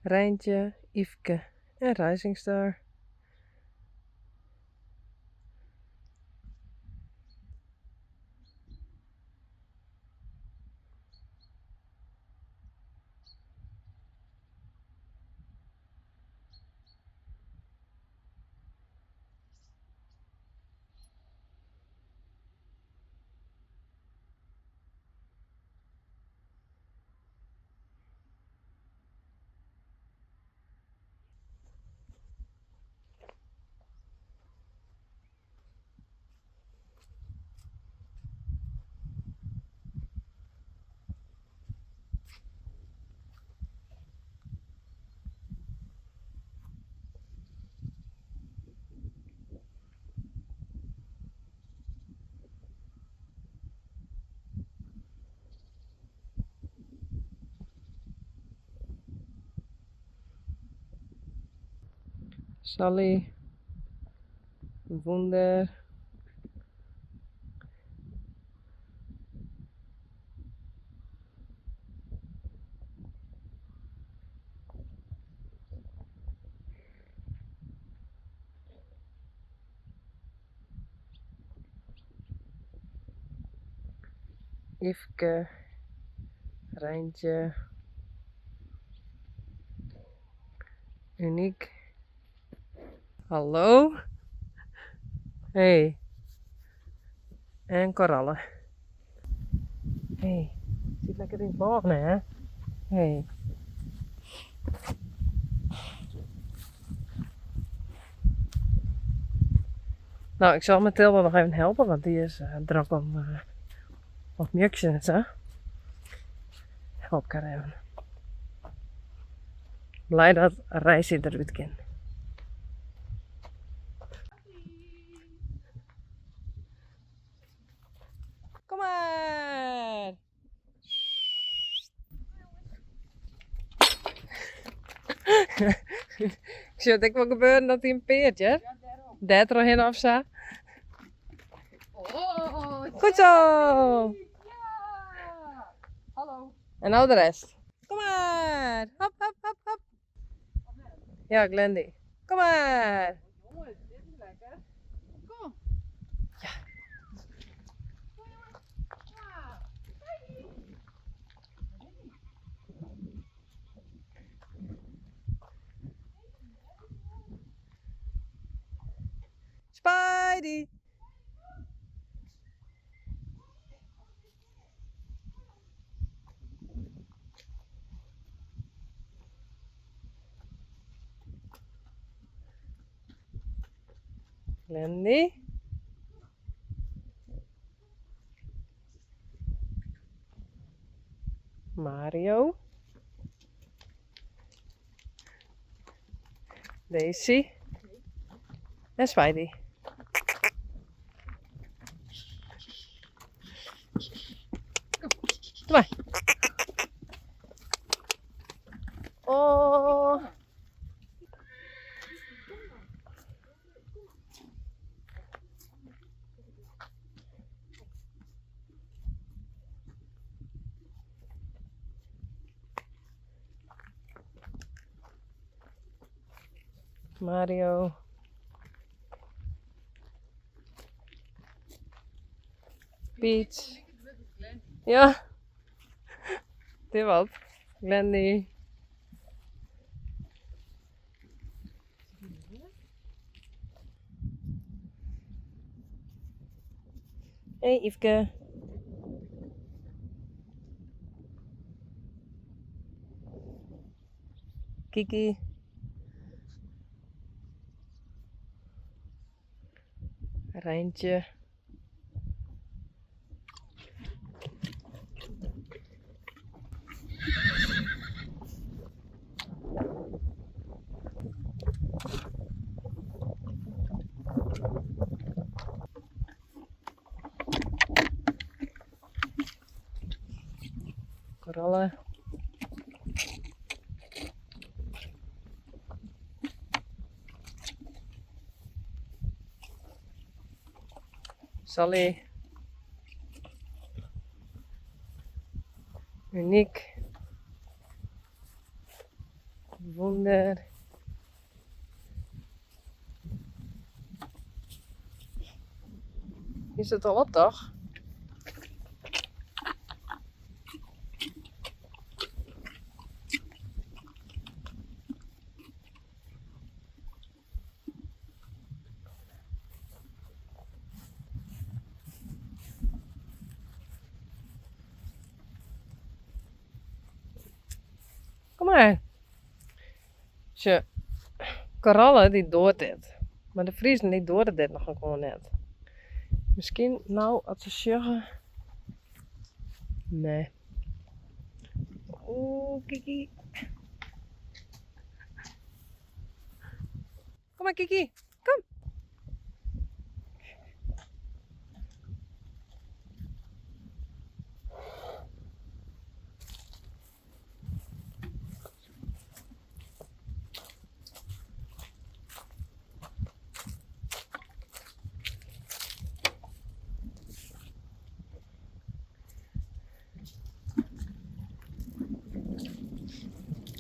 Reintje, Yfke en Rising Star. Sally, Wûnder. Yfke, Reintje, Uniek. Hallo. Hey. En Koralle. Hey, sit lekker yn it lân, hè? Hey. Nou, ik zal Mathilda nog even helpen, want die is eh, drok om uh, wat mjuksjen en zo. Help ik haar even. Blij dat Reisje derút kin. Kom mar! Ik sjoch it ek wol gebeuren dat hy him peert, hear. Dêr trochhinne of sa. Oh, Goed zo! Ja! Hallo. En nou de rest. Kom maar! Hop, hop, hop, hop. Ja, Glendy. Kom maar! Jongens, dit is lekker. Kom. Ja. Kom jongens. Ja. Spidey! Glendy. Mario. Daisy. En Spidey. Doe maar. Oh. Mario. Peach. Ja. Dit wat. Glendy. Hey Yfke. Kiki. Reintje. Koralle. Sally. Uniek. Wûnder. Is it al op, toch? Kom mar. Sjoch, Koralle dy doart dit. Mar de Friezen dy doare dit noch gewoan net. Miskien no as se sjogge. Nee. Oeh, Kiki. Kom mar Kiki, kom.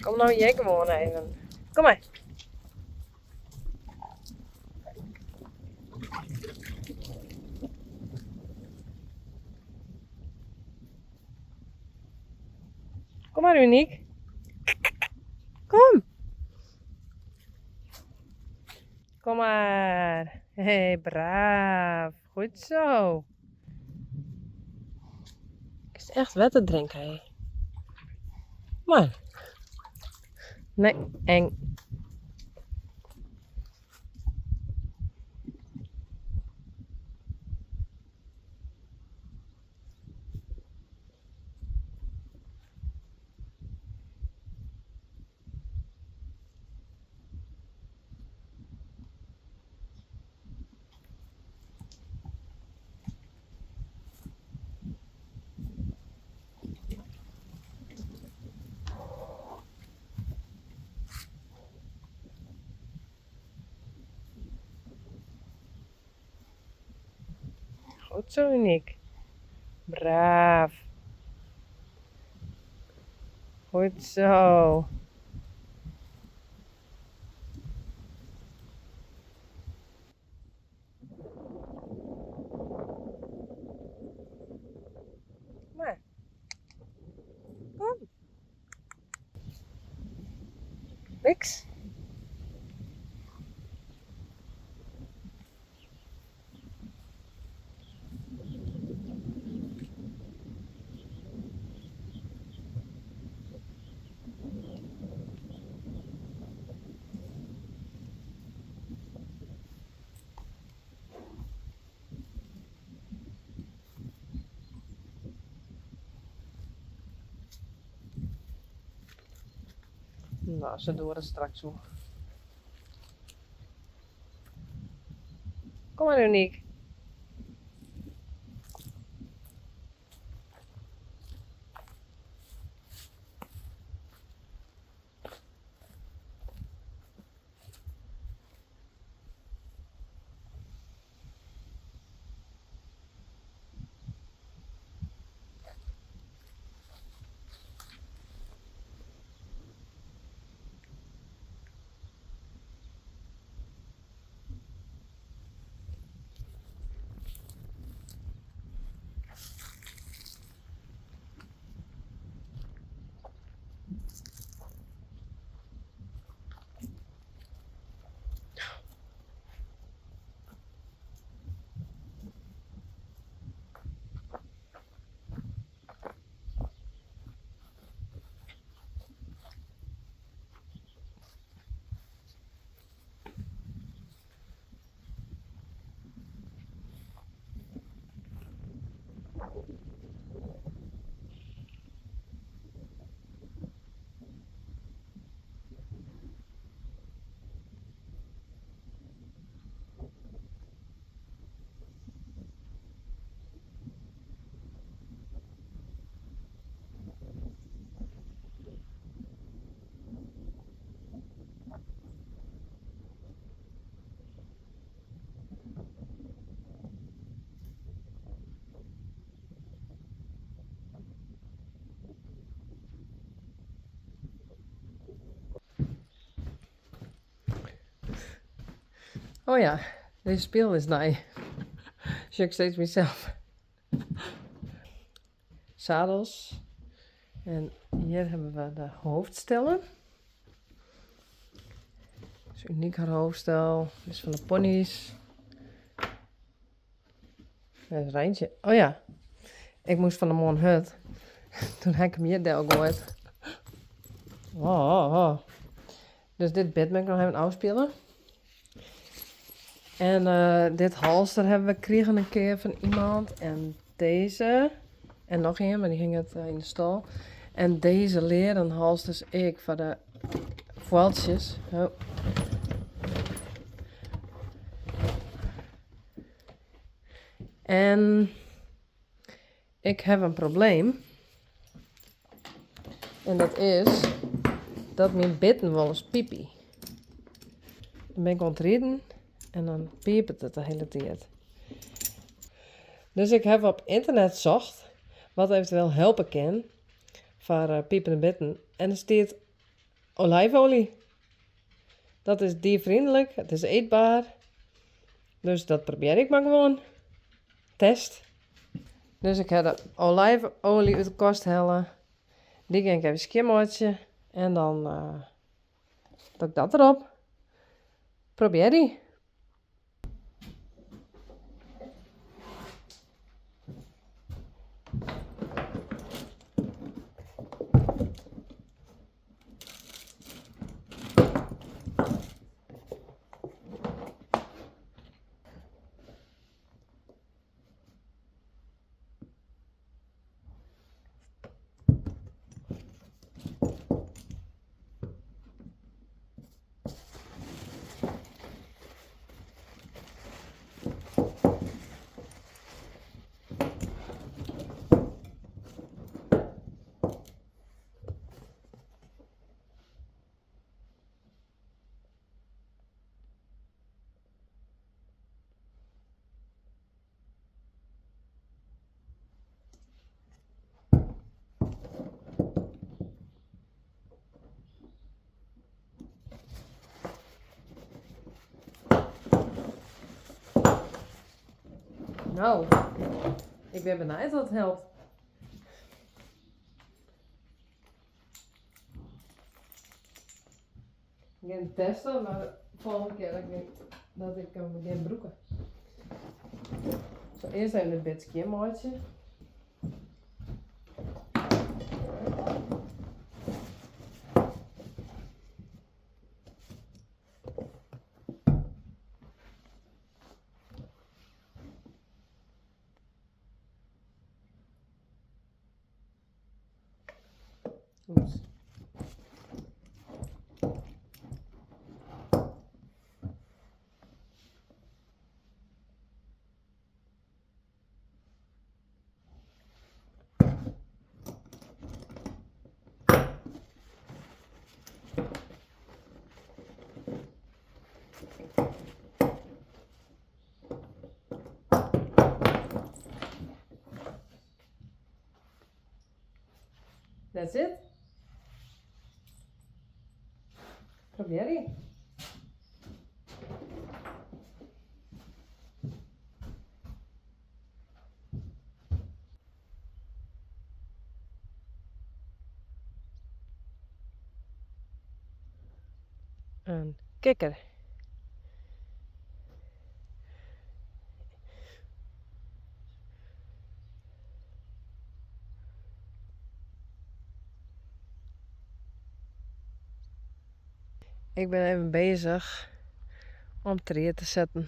Kom no hjir gewoan even. Kom mar. Kom mar Uniek. Kom. Kom mar. Hé, braaf. Goed zo. Is echt wetter drinken, hé. Mar. Nee, eng. Goed zo, Uniek. Braaf. Goed zo. Mar. Kom. Niks. No, se doare straks wol. Kom mar Uniek. Oh ja, dizze spegel is nij. Sjoch ik steeds mysels. Zadels. En hjir hawwe we de hoofdstellen. Dus uniek har hoofdstel. Dit is fan de pony's. Dat is Reintje. Oh ja, ik moast fan 'e moarn hurd. Toen ha ik him hjir delgoaid. Oh, oh. Dus dit bit moat ik noch even ôfspiele. En dit halster hawwe we krigen in kear fan iemand. En dizze. En noch ien, mar dy hinget yn de stâl. En dizze learen halsters ek foar de foaltsjes. Oh. En ik haw in probleem. En dat is dat myn bitten wolris piepje. Dan bin ik oan it riden en dan piepet it de hiele tiid. Dus ik haw op ynternet socht wat eventueel helpe kin foar piepende bitten. En der stiet olijfolie. Dat is diervriendelijk, it is eetbaar. Dus dat probearje ik mar gewoan. Test. Dus ik ha de olijfolie út de kast helle. Dy gean ik even skjinmeitsjen en dan doch ik dat derop. Probearje. No, ik bin benijd wat helpt. Ik gean testen, mar de folgjende kear dat ik him gean brûken. Zo, earst even it bit skjinmeitsje. Oeps. That's it. Probearje. In kikker. Ik bin even bezich om tried te setten.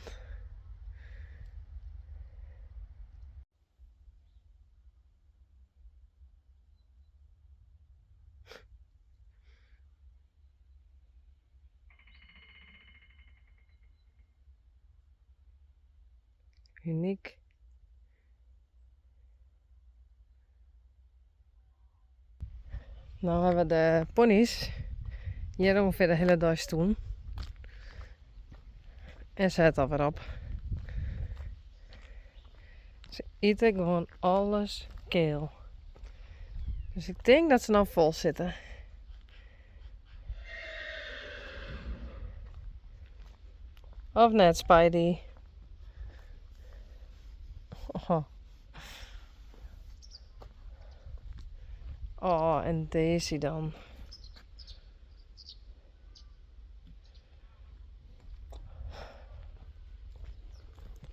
Unyk. No hawwe de pony's hjir ûngefear de hiele dei stien. En se hat alwer op. Se ite gewoan alles keal. Dus ik tink dat se no fol sitte. Of net, Spidey? Oh. Oh, en Daisy dan.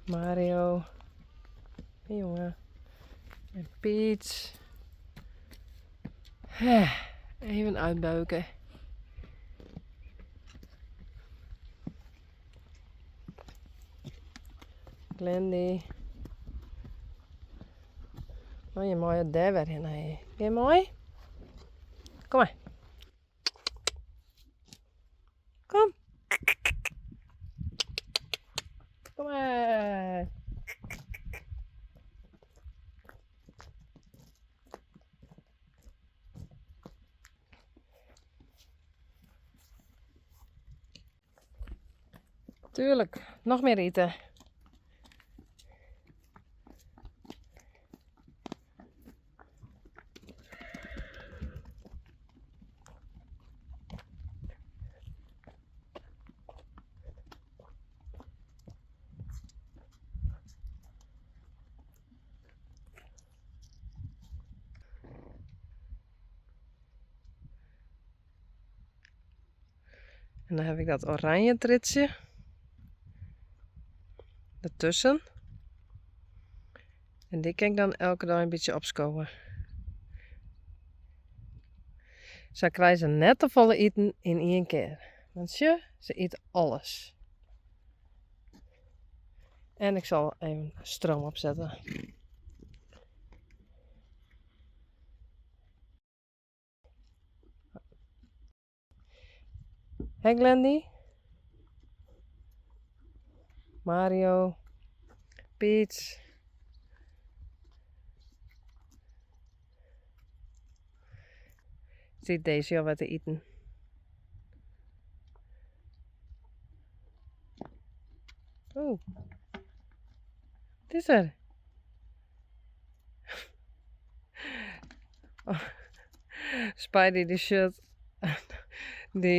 Mario. Hey, jonge. En Peach. Even uitbuiken. Glendy. Oh, je meie dêr wer hinne. Gean mei? Kom mar. Kom. Kom mar. Tuurlijk, noch mear ite. En dan heb ik dat oranje tritsje ertussen. En die kan ik dan elke dag een beetje opskowen. Sa krije se net te folle iten yn ien kear. Want sjoch, se ite alles. En ik zal even stroom opzetten. Hè Glendy? Mario? Peach? Stiet Daisy al wer te iten? Oeh, wat is der? Spidey dy sjocht dy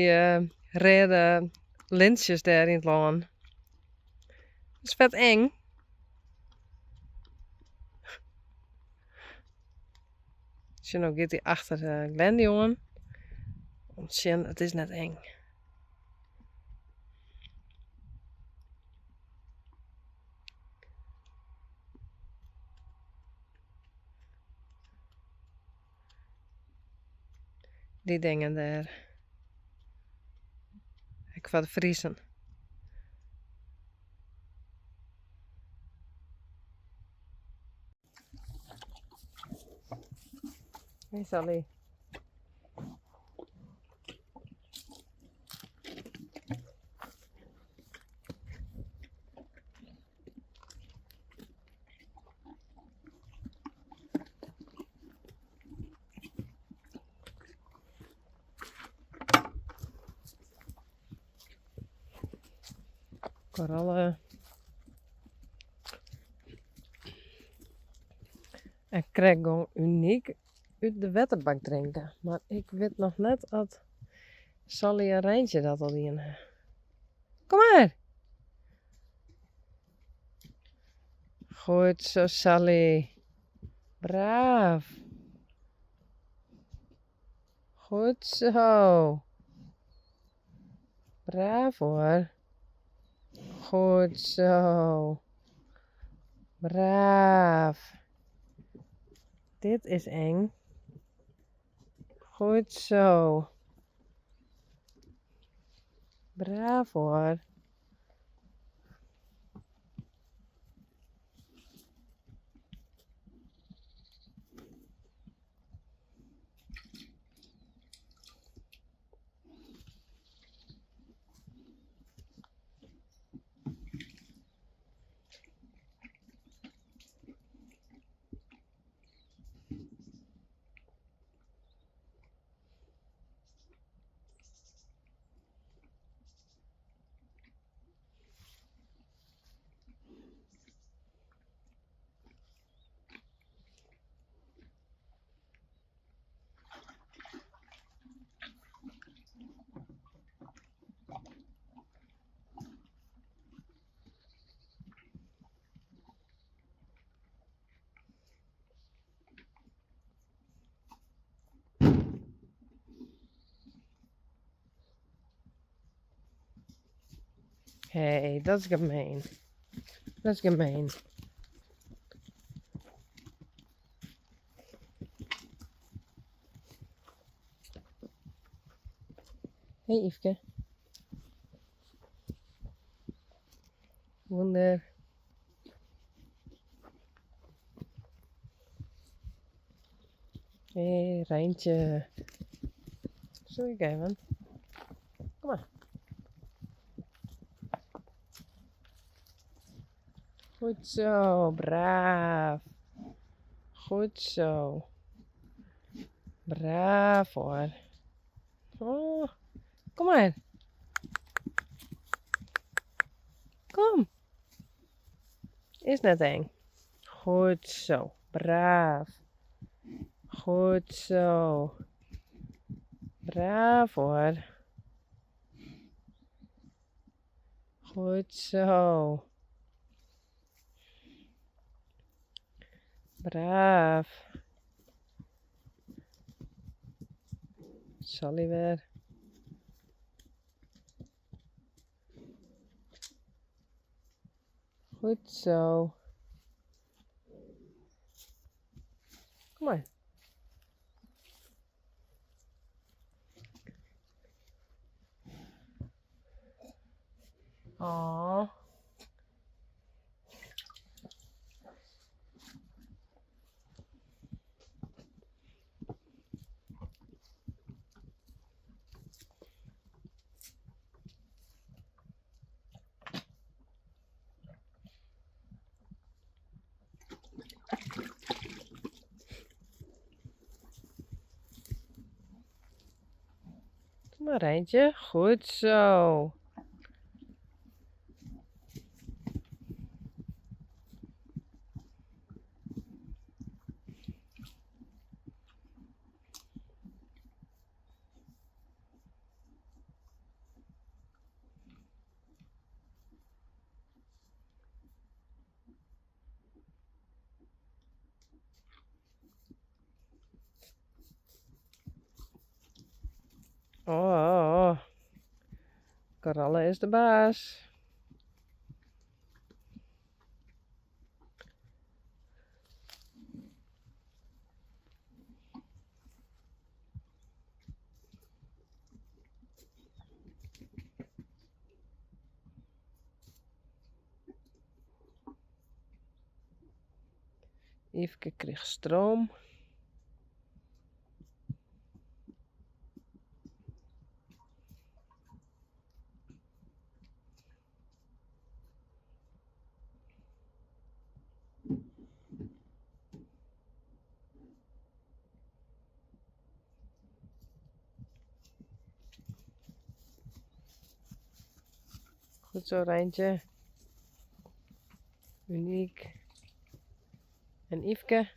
reade lintsjes dêr yn it lân. Dat is fet eng. Sjoch, no giet hy achter Glendy oan om te sjen, it is net eng. Dy dingen dêr. Ek foar de Friezen. Hey Sally. Korallen. En krekt gong Uniek út de wetterbak drinken. Mar ik wit noch net oft Sally en Reintje dat al dien ha. Kom mar! Goed zo, Sally. Braaf. Goed zo. Braaf hoor. Goed zo. Braaf. Dit is eng. Goed zo. Braaf hoor. Hé, dat is gemeen. Dat is gemeen. Hé Yfke. Wûnder. Hé Reintje. Soe ik even. Kom mar. Goed zo, braaf. Goed zo. Braaf hoor. Oh, kom maar. Kom. Is net eng. Goed zo, braaf. Goed zo. Braaf hoor. Goed zo. Braaf. Sally wer. Goed zo. Kom maar. Oh. Kom maar, Reintje. Goed zo. Oh, oh, oh. Koralle is de baas. Yfke kreeg stroom. Goed zo, Reintje. Uniek. En Yfke.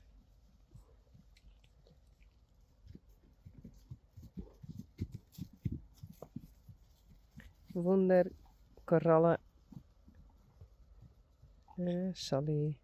Wûnder, Koralle. Sally.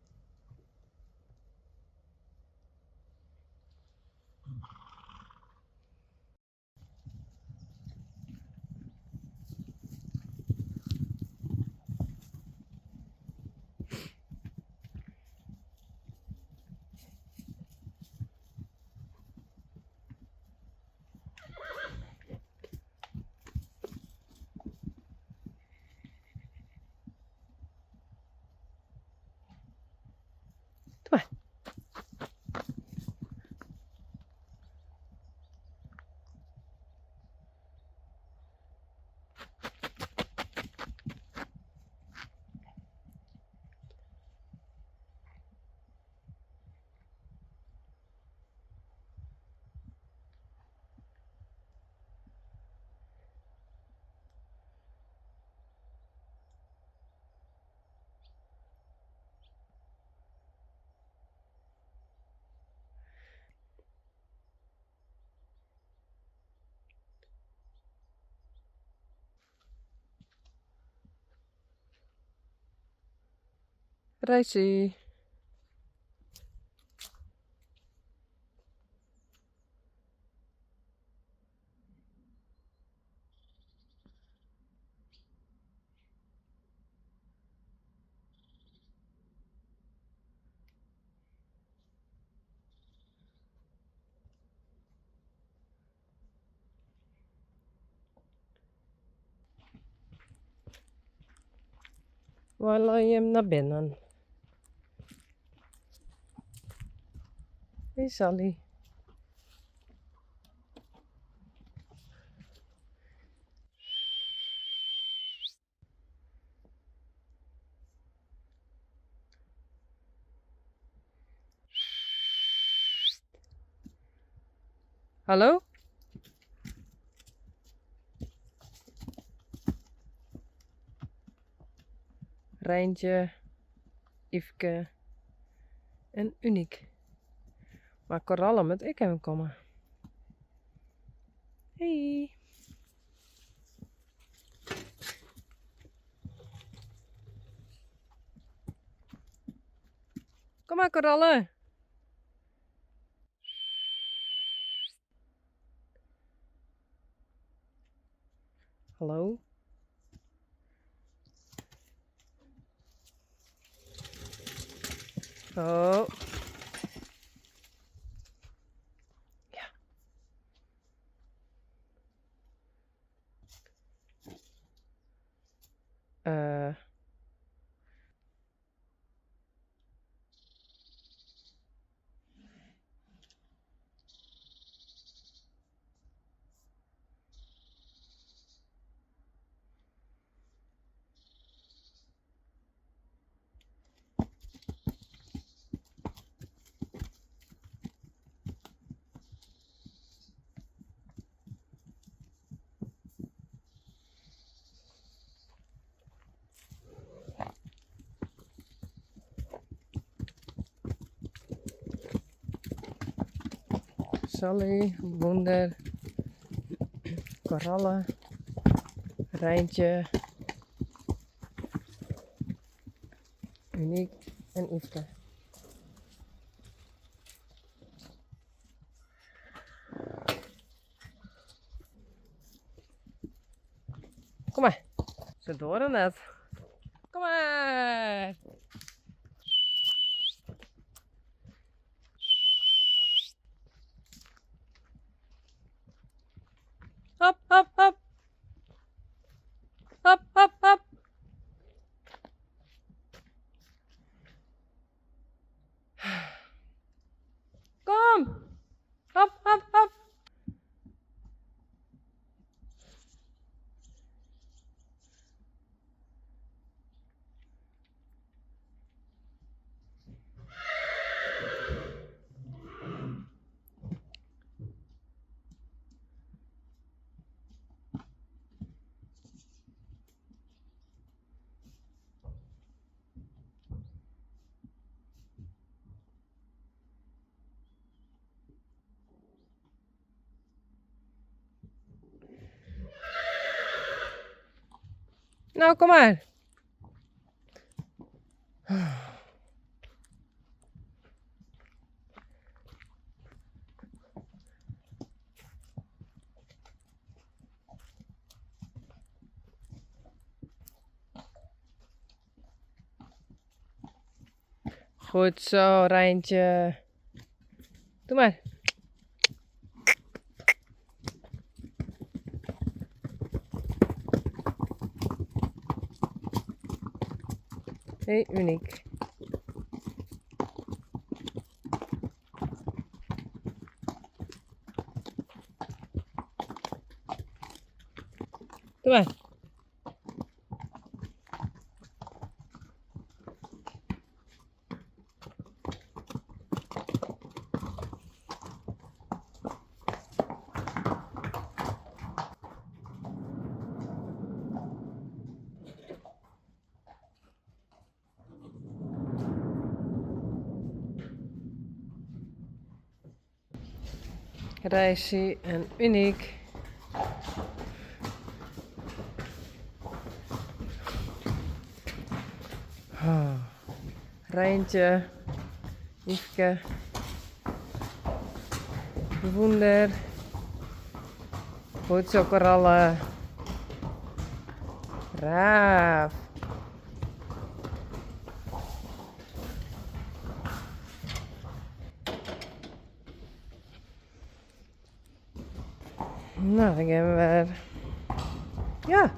Doe maar. Reisje. Wy leie him nei binnen. Hey Sally. Hallo? Reintje, Yfke en Uniek. Mar Koralle moat ek even komme. Hey. Kom mar Koralle. Hallo. Oh. Ja. Sally, Wûnder, Koralle, Reintje, Uniek en Yfke. Kom mar. Se doare net. Kom mar. Hop, hop, hop. Hop, hop, hop. Kom. Hop, hop, hop. No, kom mar. Goed zo, Reintje. Doe mar. Hey, Uniek. Doe mar. Reisje en Uniek. Oh. Reintje, Yfke, Wûnder, Goed zo Koralle, Braaf. No, dan gean we wer. Ja.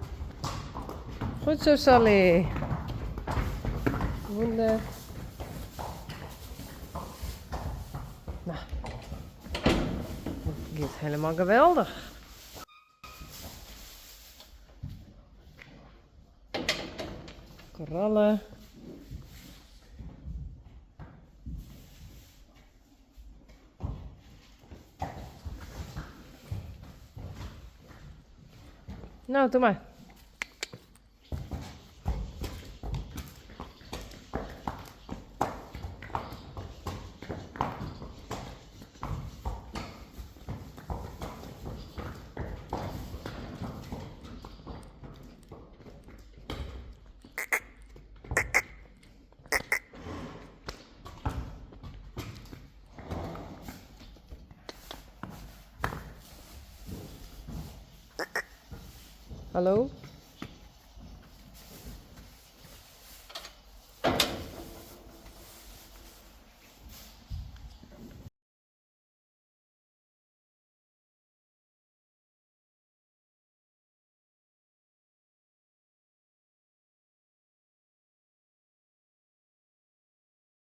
Goed zo, Sally. Wûnder. No, it giet helemaal geweldich. Korallen. No, doe mar. Hallo?